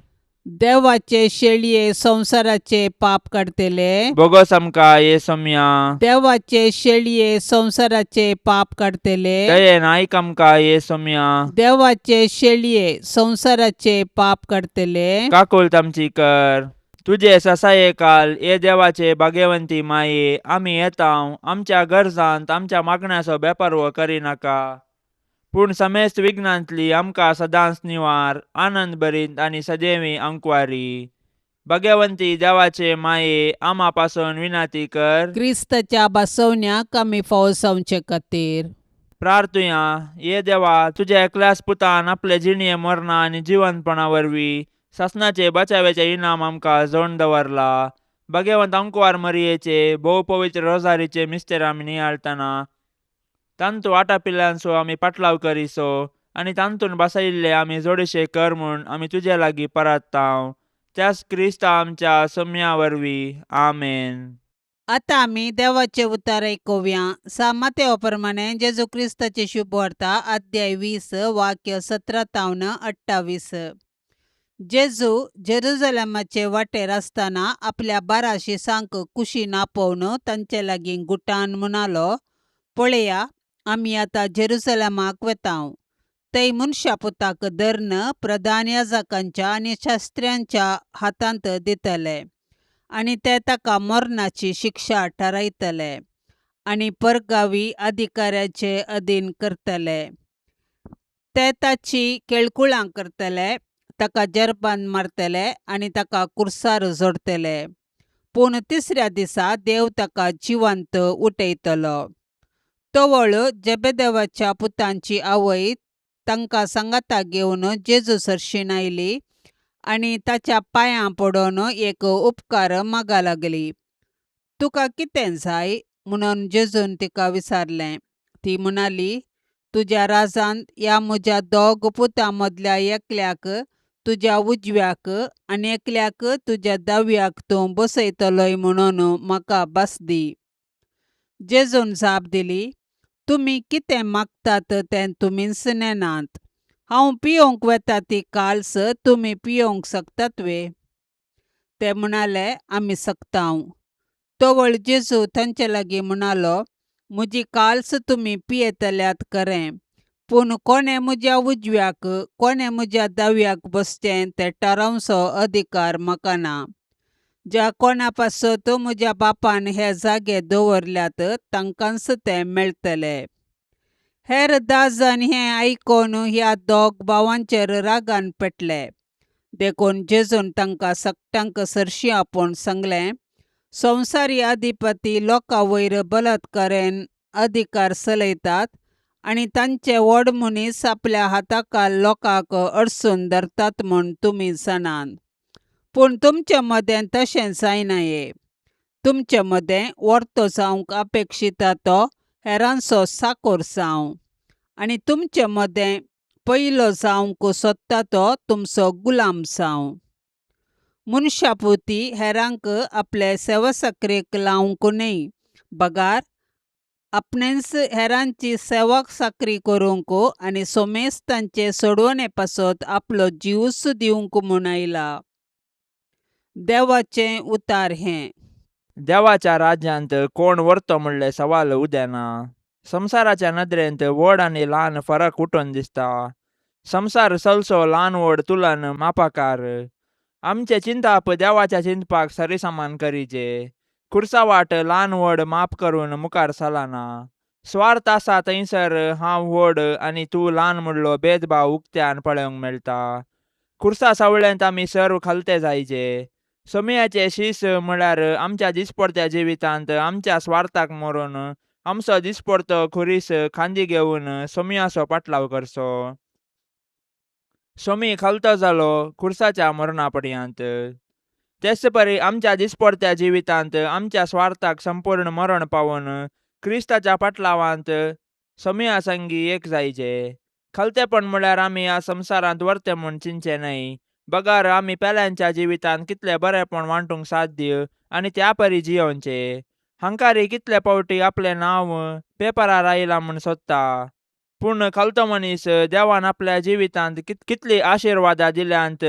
देवाचे शेळये संवसाराचे पाप काडतले, बोगोस आमकां ये सोम्या. देवाचे शेळये संवसाराचे पाप काडतले, दयेन आयक आमकां ये सोम्या. देवाचे शेळये संवसाराचे पाप काडतले, काकुळट आमची कर. तुजे ससाये काल ये देवाचे भाग्यवंती माये, आमी येता आमच्या गरजांत आमच्या मागण्याचो बेपारवो करिनाका, पूण समेस्त विघ्नांतली आमकां सदांच निवार, आनंद भरीत आनी सदैवी अंकवारी. भाग्यवंती देवाचे माये, आमा पासून विनाती कर. क्रिस्ताच्या बसवण्याक आमी फावो जावचे खातीर. प्रार्थुया. ये देवा, तुज्या एकल्याच पुतान आपले जिणये मरणा आनी जिवंतपणा वरवीं सासणाचे बचाव्याचे इनाम आमकां जोडून दवरला. भाग्यवंत अंकवार मरियेचे भोव पवित्र रोजारीचे मिस्तेर आमी नियाळटना तांतू आटापिल्ल्यांचो आमी पाटलाव करिसो आनी तांतून बसयिल्ले आमी जोडीशे कर म्हूण आमी तुजे लागीं परात्तांव, त्याच क्रिस्ता आमच्या सम्या वरवीं. आमेन. आतां आमी देवाचे उतार आयकुया. सा प्रमाणे जेजू क्रिस्ताची शुभवार्ता, अध्याय 20, वाक्य 17 तावन 28. जेजू जेरुजलेमाचे वाटेर आसतना आपल्या 12 शिसांक कुशीन आपोवन तांचे लागीं गुटान म्हणालो, पळया, आमी आतां जेरुजलेमाक वेतांव. थंय मनशा पुताक धरून प्रधान याजकांच्या आनी शास्त्र्यांच्या हातांत दितले आनी ते ताका मरणाची शिक्षा थारायतले आनी परगावी अधिकाऱ्याचे अधीन करतले. ते ताची केळकुळां करतले, ताका जरबान मारतले आनी ताका कुर्सार जोडतले. पूण तिसऱ्या दिसा देव ताका जिवंत उठयतलो. तवळ जेबेदेवाच्या पुतांची आवय तांकां सांगाता घेवन जेजू सरशीन आयली आनी ताच्या पांयां पडून एक उपकार मागा लागली. तुका कितें जाय म्हणून जेजून तिका विचारलें. ती म्हणाली, तुज्या राजांत ह्या म्हज्या दोग पुतां मदल्या एकल्याक तुज्या उजव्याक आनी एकल्याक तुज्या दाव्याक तूं बसयतलोय म्हणून म्हाका भास दी. जेजून जाप दिली, तुमी कितें मागतात तें तुमीच नेनात. हांव पियोवंक वेता ती काल्स तुमी पियोवंक शकतात वे? ते म्हणाले, आमी शकतांव. तवळ जेजू तांचे लागीं म्हणालो, म्हजी काल्स तुमी पियेतल्यात खरें, पूण कोणें म्हज्या उजव्याक कोणें म्हज्या दाव्याक बसचें तें थारावचो अधिकार म्हाका ना. ज्या कोणा पासत म्हज्या बापान हे जागे दवरल्यात तांकांच ते मेळटले. हेर 10 जाण हें आयकून ह्या दोग भावांचेर रागान पेटले. देखून जेजून तांकां सगटांक सरशीं आपोवन सांगलें, संवसारी अधिपती लोकां वयर बलात्कारान अधिकार चलयतात आनी तांचे व्हड मनीस आपल्या हाताखाल लोकांक अडसून धरतात म्हूण तुमी जाणात. पूण तुमचे मदें तशें जायना ये. तुमचे मदें वर्तो जावंक अपेक्षिता तो हेरांचो साकोर जावं आनी तुमचे मदें पयलो जावंक सोदता तो तुमचो गुलाम जावं. मनशापुती हेरांक आपले सेवासाकरेक लावंक न्हय, बगार आपणेंच हेरांची सेवा साकरी करूंक आनी सोमेस तांचे सोडवणे पासत आपलो जीवच दिवंक म्हूण आयला. देवाचें उतार हें. देवाच्या राज्यांत कोण व्हरतो म्हणलें सवाल उदेना. संवसाराच्या नदरेंत व्हड आनी ल्हान फरक उठून दिसता. संवसार सलसो ल्हान व्हड तुलन मापाकार. आमचें चिंताप देवाच्या चिंतपाक सरिसमान करीजे. खुर्सा वाट ल्हान व्हड माप करून मुखार चलना. स्वार्थ आसा थंयसर हांव व्हड आनी तूं ल्हान म्हणलो भेदभाव उक्त्यान पळोवंक मेळटा. खुर्सा सावळेंत आमी सर्व खालते जायचे. सोमयाचे शीस म्हळ्यार आमच्या दिसपडत्या जिवितांत आमच्या स्वार्थाक मरून आमचो दिसपडतो खुरीस खांदी घेवन सोमयाचो पाटलाव करचो. सोमी खालतो जालो खुर्साच्या मरणा पर्यंत. तेच परी आमच्या दिसपडत्या जिवितांत आमच्या स्वार्थाक संपूर्ण मरण पावोवन क्रिस्ताच्या पाटलावांत सोमया संगी एक जायचे. खालतेपण म्हळ्यार आमी ह्या संवसारांत वर्ते म्हूण चिंतचें न्हय, बगर आमी पेल्यांच्या जिवितांत कितलें बरेंपण वांटूंक साध्य आनी त्या परी जियोवचें. हंकारी कितले फावटी आपलें नांव पेपरार आयलां म्हूण सोदता, पूण खालतो मनीस देवान आपल्या जिवितांत कितलीं आशिर्वादां दिल्यांत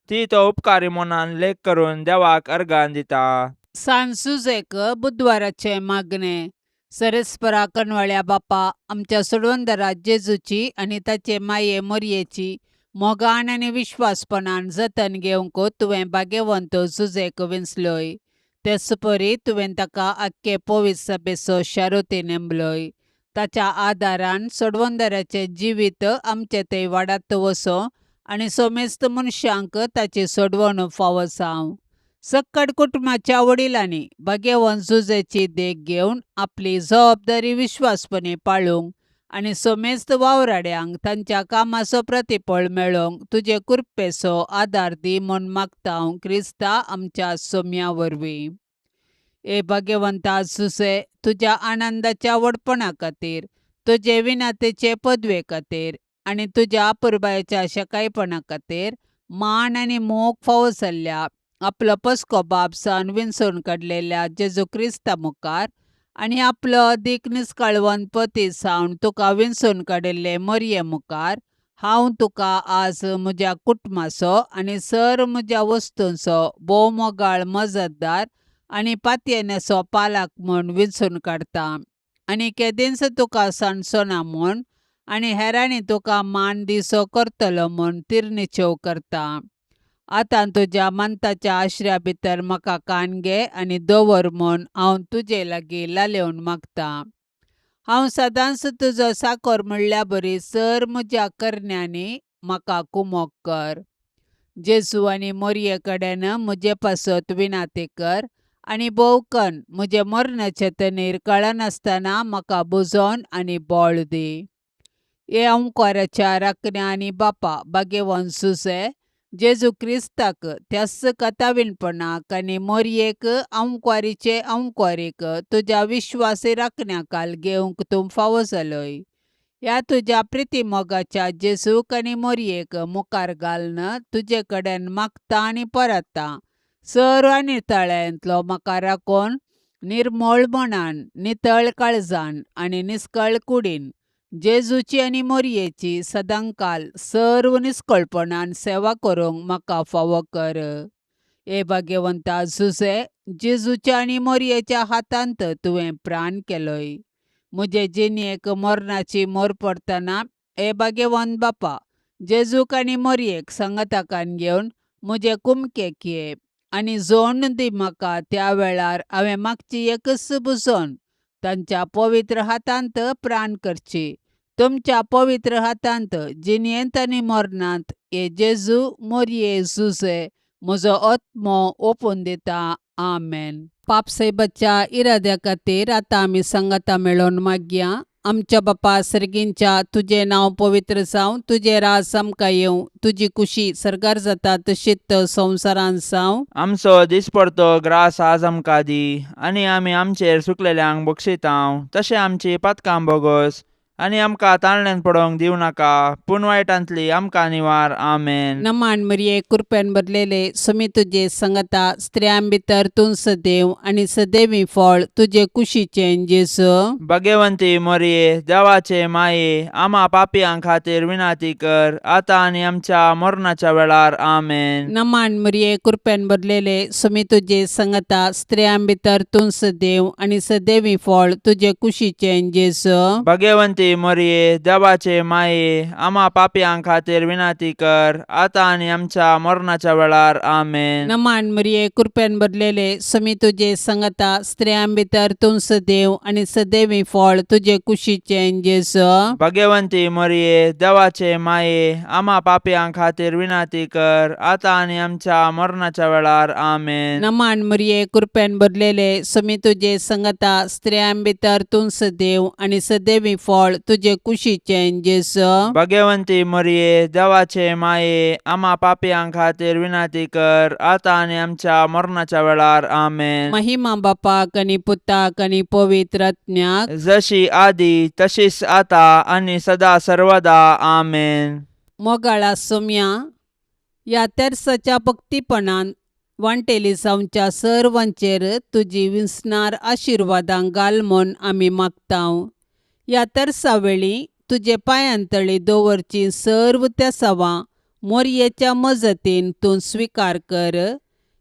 ती तो उपकारी मनान लेख करून देवाक अर्गां दिता. सान सुजेक बुधवाराचें मागणें. सरेस्परा कनवाळ्या बापा, आमच्या सोडवणदारा जेजूची आनी ताचे माये मोरयेची मोगान आनी विश्वासपणान जतन घेवंक तुवें भाग्यवंत जुजेक विंचलोय. तेच परी तुवें ताका आख्खे पवित्र सभेचो शारुती नेमलोय. ताच्या आदारान सोडवणदाराचें जिवीत आमचे थंय वाडात वचो आनी समेस्त मनशांक ताची सोडवणूक फावो जावं. सक्कड कुटुंबाच्या वडिलांनी भाग्यवंत जुजेची देख घेवन आपली जबाबदारी विश्वासपणे पाळूंक आनी समेस्त वावराड्यांक तांच्या कामाचो प्रतिफळ मेळोवंक तुजे कृपेचो आदार दी म्हूण मागता हांव क्रिस्ता आमच्या सोम्या वरवीं. हे भाग्यवंता जुजे, तुज्या आनंदाच्या व्हडपणा खातीर, तुजे विनातेचे पदवे खातीर आनी तुज्या अपुरबायेच्या शकायपणा खातीर मान आनी मोग फावो जाल्ल्या आपलो पस्को बाप जावन विंचून काडलेल्या जेजू क्रिस्ता मुखार आनी आपलो अदीक निस्काळवंत पती जावन तुका विंचून काडिल्ले मोरये मुखार हांव तुका आज म्हज्या कुटुंबाचो आनी सर म्हज्या वस्तूंचो भोव मोगाळ मजतदार आनी पातयेण्याचो पालक म्हूण विंचून काडटा आनी केदींच तुका सांडचो ना म्हूण आनी हेरांनी तुका मान दिसो करतलो म्हूण तिरनिचेव करता. आतां तुज्या मंताच्या आश्र्या भितर म्हाका कान घे आनी दवर म्हूण हांव तुजे लागीं लालेवन मागता. हांव सदांच तुजो साकर म्हणल्या बरी सर म्हज्या करण्यांनी म्हाका कुमोक कर. जेजू आनी मोरये कडेन म्हजे पासत विनाती कर आनी भोवकन म्हजे मरणाचे तनीर कळनासतना म्हाका बुजोवन आनी बळ दी. हे ओंकाराच्या राखण्या आनी बापा भाग्यवंत सुसे जेजू क्रिस्ताक त्याच कथावीणपणाक आनी मोरयेक ओंकारीचे ओंकारीक तुज्या विश्वासी राखण्याकाल घेवंक तूं फावो जालोय. ह्या तुज्या प्रितीमोगाच्या जेजूक आनी मोरयेक मुखार घालून तुजे कडेन मागता आनी परता सर आनी तळ्यांतलो म्हाका राखून निर्मळ मनान नितळ काळजान आनी निस्कळ कुडीन जेजूची आनी मोरयेची सदांकाल सर्व निस्कळपणान सेवा करूंक म्हाका फावो कर. हे भाग्यवंता जुजे, जेजूच्या आनी मोरयेच्या हातांत तुवें प्राण केलोय. म्हजे जिणेक मरणाची मोर पडटना हे भाग्यवंत बापा, जेजूक आनी मोरयेक सांगाताकान घेवन म्हजे कुमकेक ये आनी जोण दी म्हाका त्या वेळार हांवें मागची एकच बुजोवन तांच्या पवित्र हातांत प्राण करची. तुमच्या पवित्र हातांत जिणेंत आनी मरणांत हे जेजू मोरये जुजे म्हजो आत्मो ओपून दिता. आमेन. पापसाहेबाच्या इराद्या खातीर आतां आमी सांगाता मेळोवन मागया. आमच्या बापा सर्गींच्या, तुजें नांव पवित्र जावं, तुजें राज आमकां येवं, तुजी कुशी सर्गार जाता तशीच संवसारांत जावं. आमचो दिसपडतो ग्रास आज आमकां दी आनी आमी आमचेर सुकलेल्यांक बक्षितांव तशें आमची पातकां बोगस आनी आमकां ताळण्यान पडोवंक दिवं नाका, पूण वायटांतली आमकां निवार. आमेन. नमान मरिये, कृपेन भरलेले, सुमी तुजे संगता, स्त्रियां भितर तूं सदैव आनी सदैवी फळ तुजे कुशीचें जेजू. भाग्यवंती मोरये, देवाचे माये, आमा पापयां खातीर विनाती कर आतां आनी आमच्या मरणाच्या वेळार. आमेन. नमान मरिये, कृपेन भरलेले, सुमी तुजे संगता, स्त्रियां भितर तूं सदैव आनी सदैवी फळ तुजे कुशीचें जेजू. भाग्यवंती भगेवंती मोरये देवाचे माये आमा पापयां खातीर विनंती कर आतां आनी आमच्या मरणाच्या वेळार. आमेन. नमान मरिये, कृपेन भरलेले, समी तुजे संगता, स्त्रियां भितर तूं सदैव आनी सदैवी फळ तुजे कुशीचें जेजू. भगवंती मोरये देवाचे माये आमा पापयां खातीर विनंती कर आतां आनी आमच्या मरणाच्या वेळार. आमेन. नमान मरिये, कृपेन भरलेले, समी तुजे संगता, स्त्रियां भितर तूं सदैव आनी सदैवी फळ तुजे कुशीचें जेजू. भगवंती मोरये देवाचे माये आमा पापयां खातीर विनंती कर आतां आनी आमच्या मरणाच्या वेळार. आमेन. महिमा बापाक आनी पुताक आनी पवित्र आत्म्याक. जशी आदी तशीच आता आनी सदा सर्वदा. आमेन. मोगाळा सोम्या, ह्या तेर्साच्या भक्तीपणान वांटेली जावच्या सर्वांचेर तुजी विसणार आशिर्वादां घाल म्हूण आमी मागतांव. ह्या तेर्सा वेळी तुजे पांयांतळी दवरची सर्व तेसावां मोरयेच्या मजतीन तूं स्विकार कर.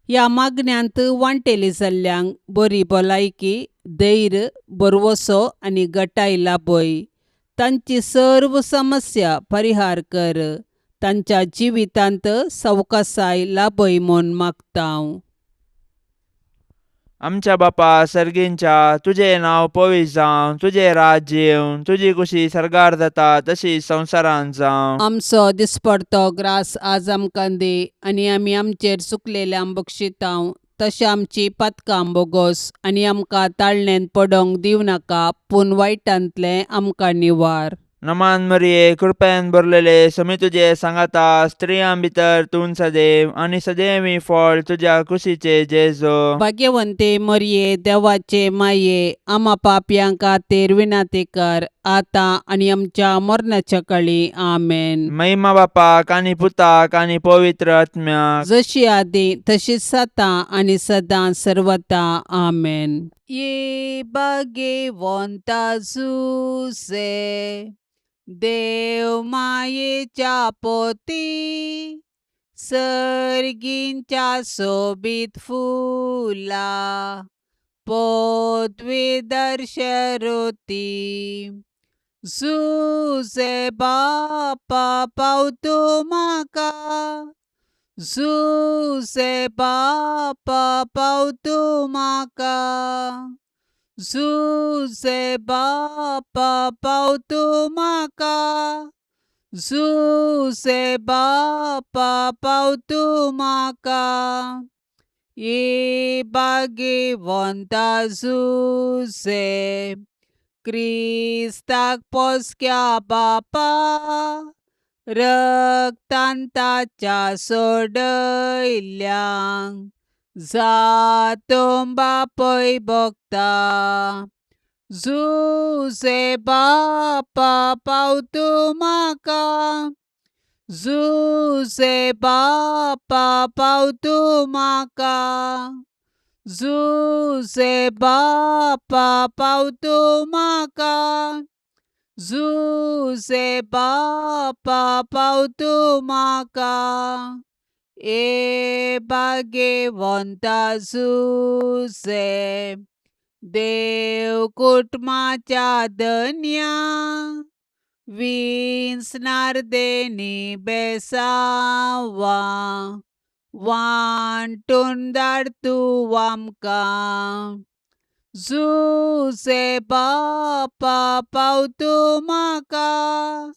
ह्या मागण्यांत वांटेली जाल्ल्यांक बरी भलायकी, धैर्य, भरवसो आनी गटाय लाभय. तांची सर्व समस्या परिहार कर. तांच्या जिवितांत सवकासाय लाभय म्हूण मागतांव. आमच्या बापा सर्गींच्या, तुजें नांव पवित्र जावं, तुजें राज्य येवं, तुजी कुशी सर्गार जाता तशी संवसारांत जावं. आमचो दिसपडतो ग्रास आज आमकां दी आनी आमी आमचेर चुकलेल्यांक बक्षितांव तशें आमची पातकां बोगोस आनी आमकां ताळणेंत पडोंक दिवं नाका, पूण वायटांतलें आमकां निवार. नमान मरिये, कृपेन भरलेले, समी तुजे सांगाता, स्त्रियां भितर तूं सदैव आनी सदैवी फळ तुज्या कुशीचे जेजो. भाग्यवंते मरिये, देवाचे माये, आमा पापयां खातीर विनंती कर आतां आनी आमच्या मरणाच्या काळी. आमेन. महिमा बापाक आनी पुताक आनी पवित्र आत्म्याक. जशी आदी तशीच आतां आनी सदां सर्वता. आमेन. ये भाग्यवंता जुसे, देव मायेच्या पोती, सर्गींच्या सोबीत फुला पोतवी शरुती. जुजे बापा पावतो म्हाका, जुजे बापा पावतो म्हाका, जुजे बापा पावतो म्हाका, जुजे बापा पावतो म्हाका. ये भाग्यवंता जुजे, क्रिस्ताक पोसक्या बापा, रक्तान ताच्या सोडयल्ल्यांक जातों बापय भोगता. जुजे बापा पावतो म्हाका, जुजे बापा पावतो म्हाका, जुजे बापा पावतो म्हाका, जुजे बापा पावतो म्हाका. ए भाग्यवंता जुजे, देव कुटुंबाच्या धन्या, विंचणार देणी बेसावा वांटून धाड तूं आमकां. जुजे बापा पावतो म्हाका,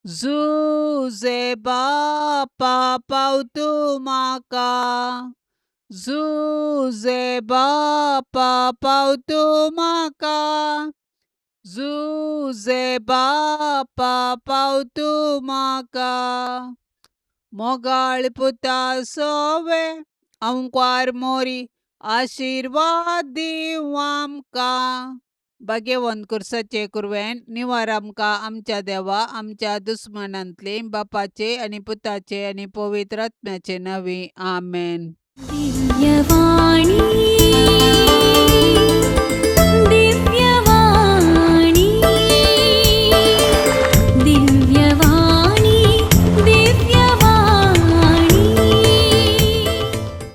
जुजे बापा पावतो म्हाका, जुजे बापा पावतो म्हाका, जुजे बापा पावतो म्हाका. मोगाळ पुता सोवे अंकवार मोरी, आशिर्वाद दिवं आमकां. भाग्यवंत कुर्साचे कुरवेन निवार आमकां आमच्या देवा आमच्या दुस्मानांतले, बापाचे आनी पुताचे आनी पवित्र आत्म्याचे नांवी. आमेन. दिव्यवाणी.